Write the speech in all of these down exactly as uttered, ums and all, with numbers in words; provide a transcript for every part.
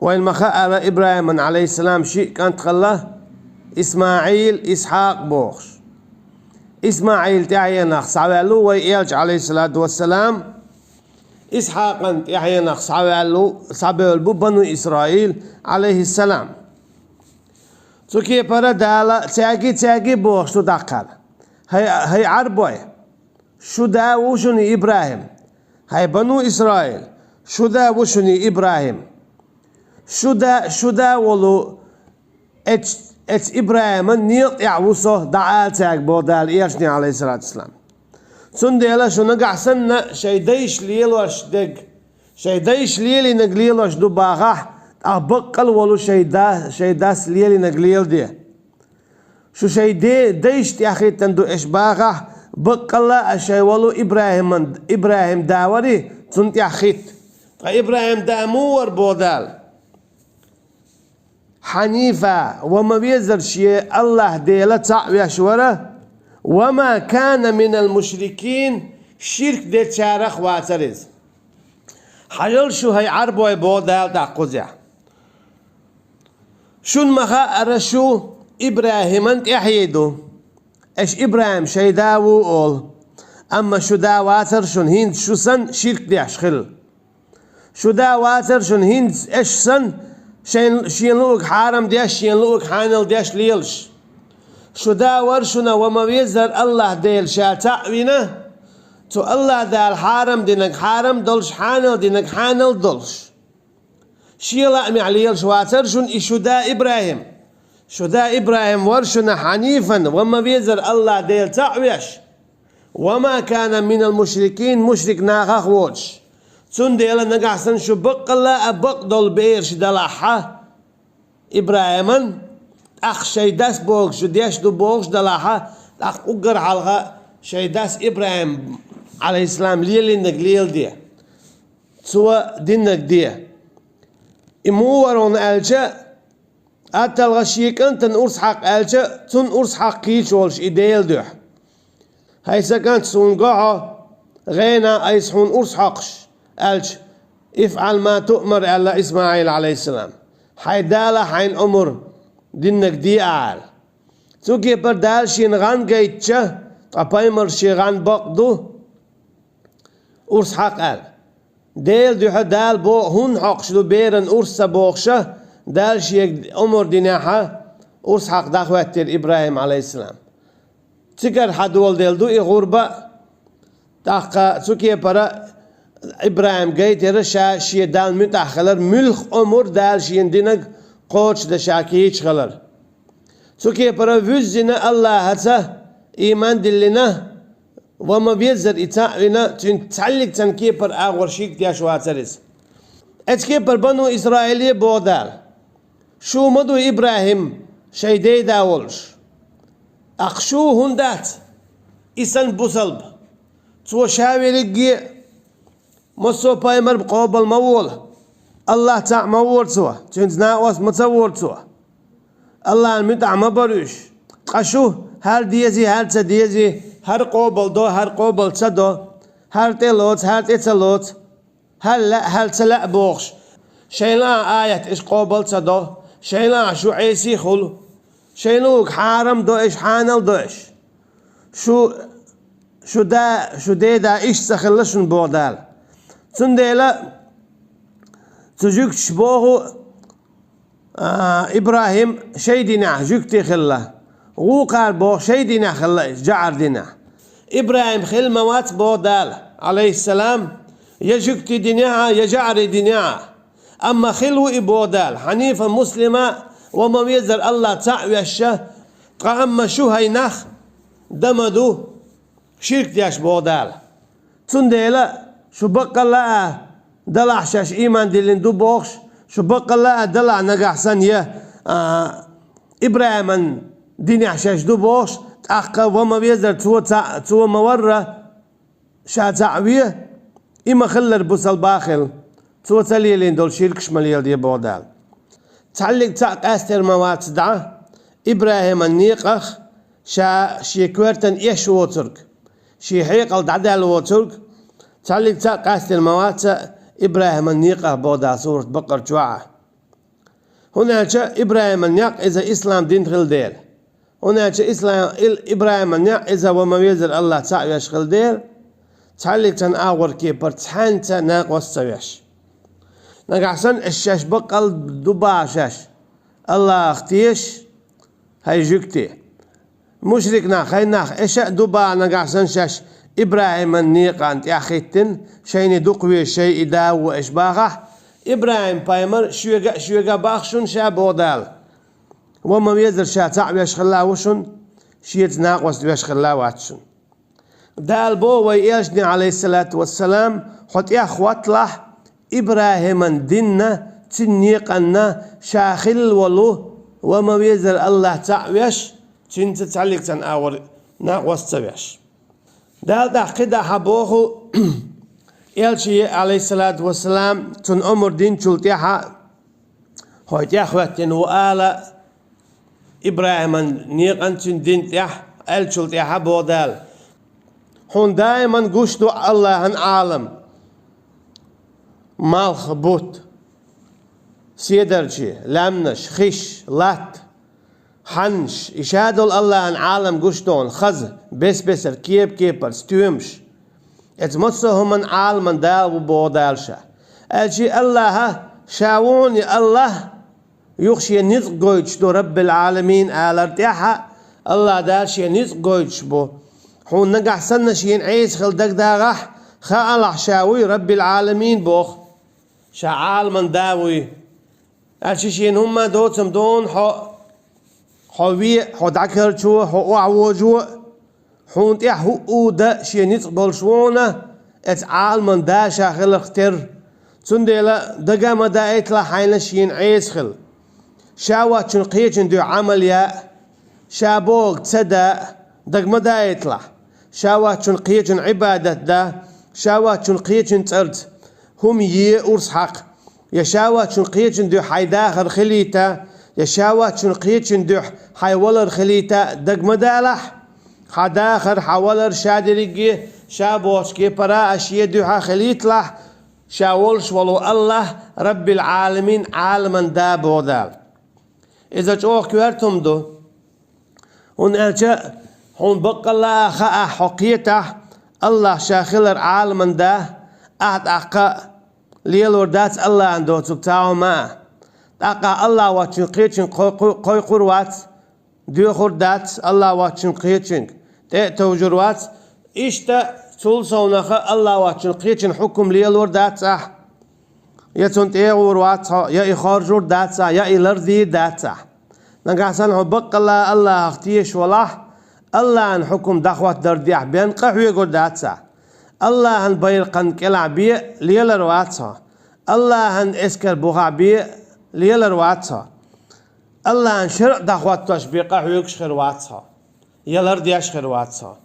Вайна ма хаъара, ИбрахӀиман, Ӏалайхиссалам, шиъ кӀант хилла: ИсмаӀил, Исхьакъ бохуш. ИсмаӀил тӀаьхьенах схьаваьлла ву вай Элча, Ӏалайхиссалату вассалам, Исхьакъан тӀаьхьенах схьаваьлла ву, схьабевлла бу Бану Исраил, Ӏалайхиссалам. Цу кепара Дала цаьрги, цаьрги бохуш ду тӀаккха: хӀай, хӀай Ӏарбой, шун да ву шуна ИбрахӀим. ХӀай Бану Исраил, шун да ву шуна ИбрахӀим. Шун да, шун да волу эц-, эцу ИбрахӀиман некъа тӀехь ву со, дӀаала цаьрга, боху Дала Элчане, Ӏалайхиссалату вассалам. Цундела шу нагахь санна шайн дайша лелош дерг, шайн дайша лелийнарг лелош ду бахахь, тӀаккха баккъал а волу шайн да, шайн дас лелийнарг леладе. Шу шайн де-, дайшна тӀехь хӀиттина ду аша бахахь, баккъалла а шайн волу ИбрахӀиман, ИбрахӀим да варий, цунна тӀехь хӀитта. Ткъа ИбрахӀим да муха вара, боху Дала? Хьанифа, ва ма везара шен АллахӀ Дела цхьаъ веш вара, ва ма кана минал мушрикин, ширк дечарах вацара иза. Хьажал шу, хӀай Ӏарбой, боху Дала тӀаккха кхузахь. Шуна ма хаъара, шу ИбрахӀиман тӀаьхье ду. Аша ИбрахӀим шайн да ву олу. Амма шун да вацара шуна хӀинца шу санна ширк деш хилла. Шун да вацара шуна хӀинца аша санна шайн, шена луург хьарам деш, шена луург хьанал деш лелаш. Шун да вара шуна, ва ма везара АллахӀ Дела ша цхьаъ вина, цу АллахӀ Дала хьарам динарг хьарам долуш, хьанал динарг хьанал долуш. Шен лаамехь лелаш вацара шуна и шун да ИбрахӀим. Шун да ИбрахӀим вара шуна хьанифан, ва ма везара АллахӀ Дела цхьаъ веш, ва ма кана минал мушрикин, мушрик нахах воцуш. Цундела нагахь санна шу баккъалла а бакъдолу бераш далахьа ИбрахӀиман, тӀаккха шайн дас бохуш шу деш ду бохуш далахьа, тӀаккха уггар хьалха шайн дас ИбрахӀим, Ӏалайхиссалам, лелийнарг леладе. Цо динарг де. И муха вара хьуна аьлча, атталгӀа шен кӀантана урс хьакха аьлча, цунна урс хьакха кийча волуш и Делан дуьхьа. ХӀай сан кӀант, суна го хьо, гӀена айса хьуна урс хьокхуш, аьлча, ифӀал ма туъмар, аьлла ИсмаӀила, Ӏалайхиссалам. Хьайн Дала хьайна омар динарг де, аьлла. Цу кепара Дала шена гӀан гайтча, ткъа пайхамар шен гӀан бакъ ду, урс хьакха аьлла. Делан дуьхьа Дала боху, хӀунда хьокхуш ду беран урс ца бохуша, Дала шега омар динехьа, урс хьакха дӀахӀоьттира ИбрахӀим, Ӏалайхиссалам. Цигара хьадоладелла ду и гӀурба, тӀаккха цу кепара ИбрахӀим гайтира ша шен Далла муьтӀахь хилар, муьлхха омар Дала шена динарг кхочушдан ша кийча хилар. Цу кепара вуьззина АллахӀаца ийман диллина, ва ма веззара и цхьаъ вина, цуьнца цхьаьллиг цхьана кепара агӀор ширк деш вацара иза. Эцу кепара Бану Исраиле боху Дала: шу ма ду ИбрахӀим шайн дей да волуш. Ахьа шу хӀунда дац и санна бусалба? Цо ша верриге а, массо а пайхамар а къобал ма волу. АллахӀ цхьаъ ма вора цо, цуьнца накъост ма ца вора цо. АллахӀан муьтӀахь ма бара уьш. Ткъа шу, хӀара дезий, хӀара ца дезий, хӀара къобал до, хӀара къобал ца до, хӀара тӀе лоцу, хӀара тӀе ца лоцу, хӀара лаьа, хӀара ца лаьа бохуш, шайна лаахь аят аша къобал ца до, шайна лаахь шу Ӏеси хуьлу, шайна луург хьарам до аша, хьанал до аша. Шу, шу да, шу дей да иштта ца хилла шуна, боху Дала. Цундела цу жуьгташа боху, а, ИбрахӀим шайн динехь жуьгти хилла. Вукхара боху шайн динехь хилла иза, жаӀар динехь. ИбрахӀим хилла ма вац, боху Дала, Ӏалайхиссалам, я жуьгти динехьа, я жаӀари динехьа. Амма хилла ву и, боху Дала, хьанифан, муслима, ва ма везара АллахӀ цхьаъ вешша, ткъа амма шу, хӀай нах, дан ма ду ширк деш, боху Дала. Цундела шу баккъалла а далахь шаьш ийман диллина ду бохуш, шу баккъалла а далахь нагахь санна я, а, ИбрахӀиман динехь шаьш ду бохуш, тӀаккха ва ма везара цо цхьаъ, цо ма варра ша цхьаъ ве, и ма хиллара бусалба а хила, цо ца лелийна долу ширкаш ма леладе, боху Дала. Цхьаьллиг цхьаъ къаьстина ма вац дӀа ИбрахӀиман некъах, ша шен коьртан эш воцург, шен хьекъал дӀадаьлла воцург, цхьаьллиг цхьаъ къаьстина ма вац ИбрахӀиман некъах, боху Дала сурат Бакъара чохь а. ХӀунда аьлча ИбрахӀиман некъ иза ислам дин хилла дела. ХӀунда аьлча ислам, ил-, ИбрахӀиман некъ иза ва ма везар АллахӀ цхьаъ веш хилла дела. Цхьаллиг цхьан агӀор кепара цхьаьнца накъост ца веш. Нагахь санна шаьш баккъал ду бахьа шаьш АллахӀах теша, хӀай жуьгти. Мушрик нах, хӀай нах, эша а ду бахьа нагахь санна шаьш ИбрахӀиман некъан тӀехь хӀиттина, шайна дукха веза шай и да а ву эш бахахь, ИбрахӀим пайхамар шуьга а, шуьга а бах шуна ша боху Дала. Ва ма везар ша цхьаъ веш хилла ву шуна, шеца накъост веш хилла вац шуна. Дала боху вай элчане, Ӏалайхиссалату вассалам, хьо тӀеххьотталахь, ИбрахӀиман динна, цуьнан некъанна ша хилла волу, ва ма везар АллахӀ цхьаъ веш, цуьнца цхьаллиг цхьан агӀор накъост ца веш. Дала тӀаккха кхидӀа хьан боху, элчане, Ӏалайхиссалату вассалам, цунна омра динчул тӀаьхьа, хьо тӀеххьоьттина ву ала, ИбрахӀиман некъан цуьнан дин тӀехь, аьллачул тӀаьхьа боху Дала. Хьуна даиман гуш ду АллахӀан Ӏалам. Малх, бут, седарчий, лаьмнаш, хиш, латта, хьаннаш, и ша долу АллахӀан Ӏалам гуш ду хьуна, хаза, бес-бесара, кеп-кепара, стоьмаш. Эца массо а хӀуманан Ӏаламан Дала ву боху Дала ша. Аьлча АллахӀа ша ву хьуна и АллахӀ, юха шен ницкъ гойтуш ду, Раббил Ӏаламин алар тӀаьхьа, АллахӀ Дала шен ницкъ гойтуш бу. Хьуна нагахь санна шена Ӏеса хила дагадагӀахь, хаалахь ша вуй Раббил Ӏаламин боху. Ша Ӏаламан Да вуй. Аьлча шена хӀумма доцам дона хьо, хьо ве, хьо дӀакарчо, хьо охьавожо, хьуна тӀехь хӀуъу дан шен ницкъ болуш ву хьуна, эца Ӏаламан Да ша хиларх терра. Цундела дага а ма даийталахь хьайна шена Ӏеса хила. Ша воцчунна кхечун дуьхьа Ӏамал яа, ша бохург ца даа, дага ма даийталахь. Ша воцчунна кхечун Ӏибадат даа, ша воцчунна кхечун цӀарца хӀума е, урс хьакха. Я ша воцчунна кхечун дуьхьа хьайн дахар хилийта, я ша воцчунна кхечун дуьхьа хьайн валар хилийта, дага ма далахь. Хьан дахар, хьан валар ша дерриге, ша бохучу кепара а шен дуьхьа хилийталахь, ша волуш волу АллахӀ Раббил Ӏаламин, Ӏаламан Да боху Дала. Иза чӀогӀа коьрта хӀума ду. ХӀунда аьлча хьуна баккъалла а хаахь, хьо кхетахь, АллахӀ ша хилар Ӏаламан Да, ахь тӀаккха лелор дац АллахӀан доцург цхьа хӀума а. ТӀаккха АллахӀ воцчунна кхечуьнга кхой-, кхой-, кхойкхур вац, доьхур дац АллахӀ воцчунна кхечуьнга, тӀе а товжур вац. Иштта цул совнаха АллахӀ воцчунна кхечун хьукум лелор дац ахь. Я цунна тӀе а гӀур вац хьо, я и хоржур дац ахь, я и лардийр дац ахь. Нагахь санна хьо баккъалла АллахӀах тешаш валахь, АллахӀан хьукум дӀахӀоттадардехь бен къахьоьгур дац ахь. АллахӀан байракхан кӀелахь бен лелар вац хьо. АллахӀан эскар бухахь бен лелар вац хьо. АллахӀан шарӀ дӀахӀоттош бен къахьоьгуш хир вац хьо, я лардеш хир вац хьо.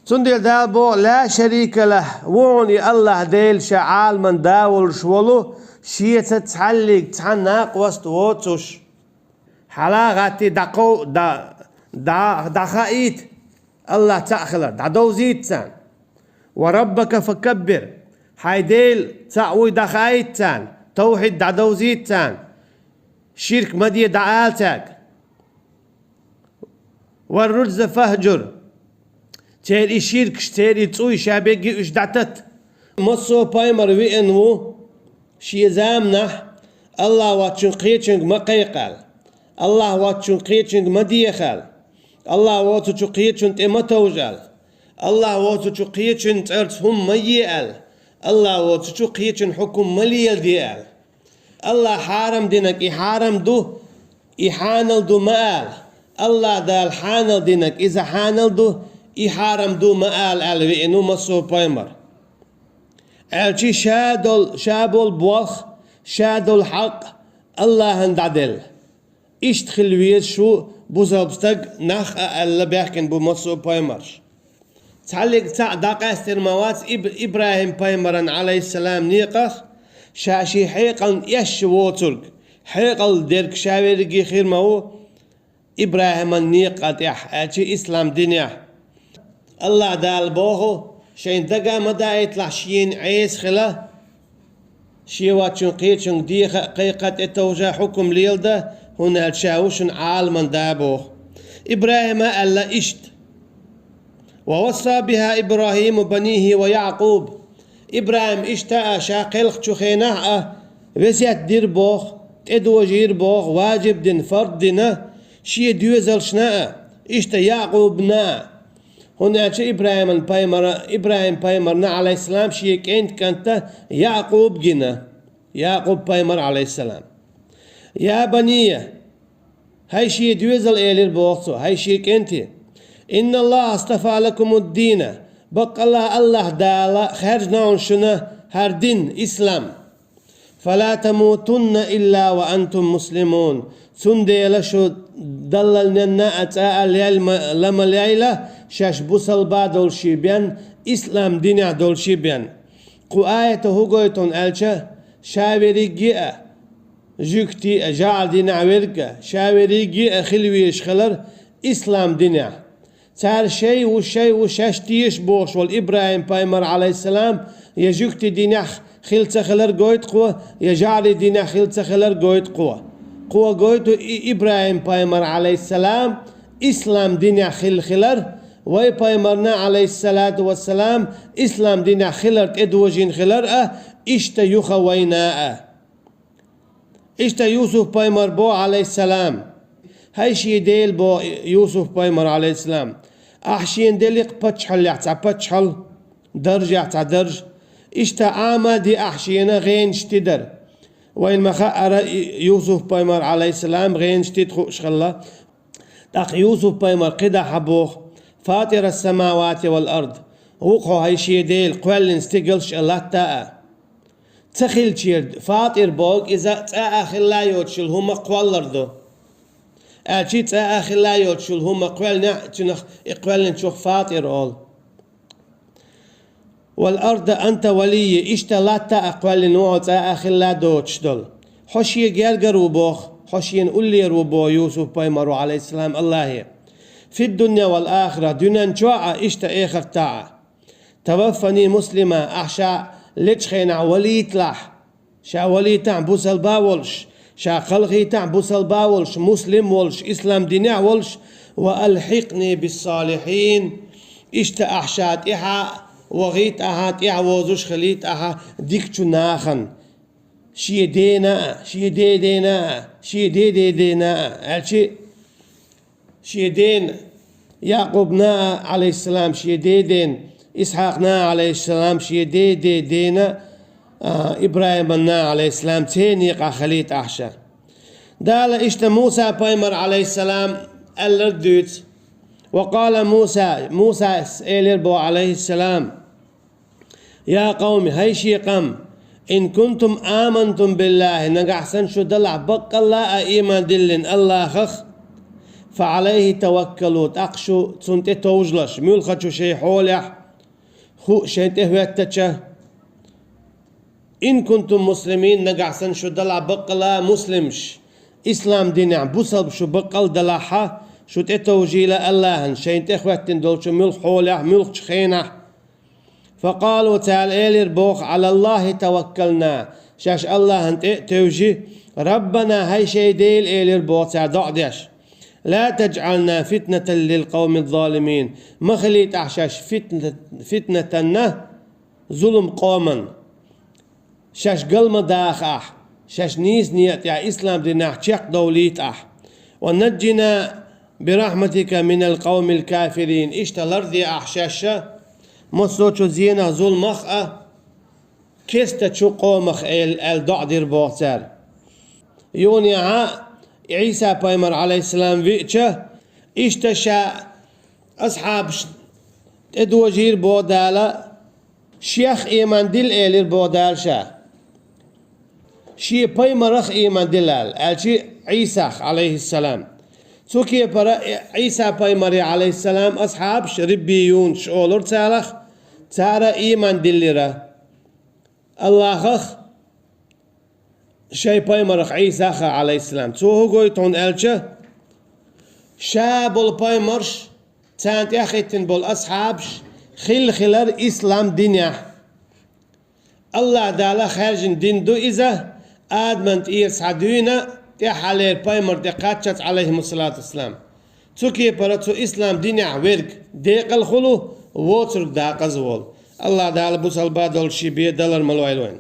Цундела Дала боху: «Ла шарика лахь», ву хьуна и АллахӀ Дела ша Ӏаламан Да волуш волу, шеца цхьаллиг цхьа накъост воцуш. Хьала а гӀаттий дӀакхов-, дӀа-, дӀа-, дӀахаийта АллахӀ цхьаъ хилар, дӀадовзийта царна. «Ва раббака факаббир», хьайн Дела цхьаъ вуй дӀахаийта царна, тавхьид дӀадовзийта царна, ширк ма де дӀаала цаьрга. «Ва руржза фахжур», церан и ширкаш, церан и цӀуй ша бегги уьш дӀататта. Массо а пайхамар веана ву шен заманахь АллахӀ воцчун кхечуьнга ма кхайкха аьлла, АллахӀ воцчун кхечуьнга ма деха аьлла, АллахӀ воцучу кхечун тӀе ма товжа аьлла, АллахӀ воцучу кхечун цӀарца хӀума ма е аьлла, АллахӀ воцучу кхечун хьукум ма леладе аьлла. АллахӀа хьарам динарг и хьарам ду, и хьанал ду ма ала. АллахӀа Дала хьанал динарг иза хьанал ду, и хьарам ду ма ала аьлла веана ву массо а пайхамар. Аьлча ша дол-, ша болу болх, ша долу хьакъ АллахӀана дӀаделла. Иштта хила везаш ву бусалба стаг, нах а аьлла баьхкина бу массо а пайхамарш. Цхьаллиг цхьаъ дӀакъаьстина ма вац Иб-, ИбрахӀим пайхамаран, Ӏалайхиссалам, некъах, ша шен хьекъална эшна воцург, хьекъал дерг ша верриге хир ма ву ИбрахӀиман некъа тӀехь, аьлча ислам динехь. АллахӀа Дала боху: шайна дага а ма даийталахь шена Ӏеса хила, Шен воацачун кхечунга деха а, кхайкха а тӀетовжа а хьукам леладан, хӀунда аьлча ша ва шун Ӏаламан да боху. ИбрахӀима аьлла иштта: «ووصى بها إبراهيم بنيه ويعقوب». ИбрахӀим иштта а ша кхелхачу хенахь а весет дира боху, тӀедожийра боху, важиб дина, фард дина шен доьзалшна а, иштта Якъубна а. ХӀунда аьлча ИбрахӀиман пайхамара, ИбрахӀим пайхамарна, Ӏалайхиссалам, шен кӀентан кӀанта Якъуб гина. Якъуб пайхамар, Ӏалайхиссалам: «يا بني», хӀай шен доьзал, элира боху цо, хӀай шен кӀентий, «إن الله اصطفى لكم الدين», баккъалла АллахӀ Дала хаьржина хьуна шуна хӀара дин, ислам. «فلا تموتن إلا وأنتم مسلمون». Цундела шу Далла ненна а цӀа а лел ма-, ла ма лейла, шаьш бусалба долуш бен, ислам динехь долуш бен. Кху аято хӀун гойту хьуна аьлча, ша верриге а, жуьгти а, жӀар динехь верг а, ша верриге а хила везаш хилар ислам динехь. Цара шай ву, шай ву, шаьш теша бохуш волу ИбрахӀим пайхамар, Ӏалайхиссалам, я жуьгти динехь хила ца хилар гойту кхо, я жӀарийн динехь хила ца хилар гойту кхо. Кхо гойту и ИбрахӀим пайхамар, Ӏалайхиссалам, ислам динехь хила хилар, вай пайхамарна, Ӏалайхиссалату вассалам, ислам динехь хилар, тӀедожийна хилар а иштта юха вайна а. Иштта Юсуп пайхамар боху, Ӏалайхиссалам: «ХӀай шен Дела, — боху Юсуп пайхамар, Ӏалайхиссалам, — ахь шена делли-кх паччахьаллехь цхьа паччахьалла, даржехь цхьа дарж. Иштта Ӏама а де ахь шена гӀенаш тидар». Вайна ма-хаъара, Юсуп пайхамар, Ӏалайхиссалам, гӀенаш тида хууш хилла. ТӀаккха Юсуп пайхамар кхидӀа хьан боху: «فاطر السماوات والأرض». Ву-кх хьо, хӀай шен Дела, кхоьллина стигалш а, латта а. Ца хилчера, фатир боху иза цӀа а хилла йоцуш йолу хӀума кхоллар ду. Аьлча цӀа а хилла йоцуш йолу хӀума кхоьллинехь, цунах и кхоьллинчух фатир олу. «والأرض أنت وليها», иштта латта а кхоьллина ву хьо, цӀа а хилла доцуш долу. Хьо шен гергара ву боху, хьо шена уллера ву боху Юсуп пайхамаро, Ӏалайхиссалам, АллахӀе. «في الدنيا والآخرة», дуьнен чохь а, иштта эхартахь а. «توفني مسلما», ахь ша лечу хенахь валийталахь, ша валийтахь бусалба волуш, ша кхалхийтахь бусалба волуш, муслим волуш, ислам динехь волуш, «وألحقني بالصالحين», иштта ахь ша тӀаьхьа вахийта ахьа, тӀаьхьа возуш хилийта ахьа дикачу нахана. Шен дена а, шен дедена а, шен дедедена а, аьлча, шен дена Якъубна а, Ӏалайхиссалам, шен дедена Исхьакъна а, Ӏалайхиссалам, шен дедедена а, ИбрахӀиманна а, Ӏалайхиссалам, церан некъахь хилийта ахь ша. Дала иштта Муса пайхамар, Ӏалайхиссалам, аьлларг дуьйцу. «وقال موسى», Мусас элира боху, Ӏалайхиссалам: «يا قوم», хӀай шен къам, «إن كنتم آمنتم بالله», нагахь санна шу далахь баккъалла а ийман диллина АллахӀах, «فعليه توكلوا», тӀаккха шу цунна тӀе товжалаш, муьлххачу шайн хьолехь, хӀуъа шайна тӀе хӀоьттича, «إن كنتم مسلمين», нагахь санна шу далахь баккъалла а муслимаш, ислам динехь бусалба шу баккъалла далахьа, шу тӀе товжийла АллахӀана, шайна тӀе хӀоьттина долчу муьлхха хьолехь, муьлххачу хенахь. «فقالوا», цара элира боху: «على الله توكلنا», шаьш АллахӀана тӀе а тевжи, «ربنا», хӀай шайн Дела, элира боху цара доӀа деш. «لا تجعلنا فتنة للقوم الظالمين», ма хилийта ахь шаьш фитна-, фитнатанна зулам къоман. Шаьш гал ма даха ахь, шаьш нийса некъа тӀехь ислам динехь чекхдовлийта ахь. «ونجنا برحمتك من القوم الكافرين», иштта ларде ахь шаьшша массочу зенах, зуламах а, кестачу къомах, аьл-, аьлла доӀа дира боху цара. Юханехьа Ӏийса пайхамар, Ӏалайхиссалам, виъча, иштта ша асхьабаш тӀедожийра боху Дала, шех ийман дилла элира боху Дала ша. Шен пайхамарах ийман дилла аьлла, аьлчи Ӏийсах, Ӏалайхиссалам. Цу кепара Ӏийса пайхамаре, Ӏалайхиссалам, асхьабаш, риббийюнаш олура царах, цара ийман диллира АллахӀах, шайн пайхамарах Ӏийсаха, Ӏалайхиссалам. Цо хӀун гойту хьуна аьлча, ша болу пайхамарш, царна тӀаьхьахӀиттина болу асхьабаш хилла хилар ислам динехь. Аллахь Дала хаьржина дин ду иза, Адаман тӀера схьадуьйна, тӀаьххьалера пайхамар тӀе кхаччалц, Ӏалайхимуссалату вассалам. Цу кепара цу ислам динехь верг декъала хуьлу, воцург дакъаза волу. Аллахь Дала бусалба долуш шен бен далар ма лойла вайна.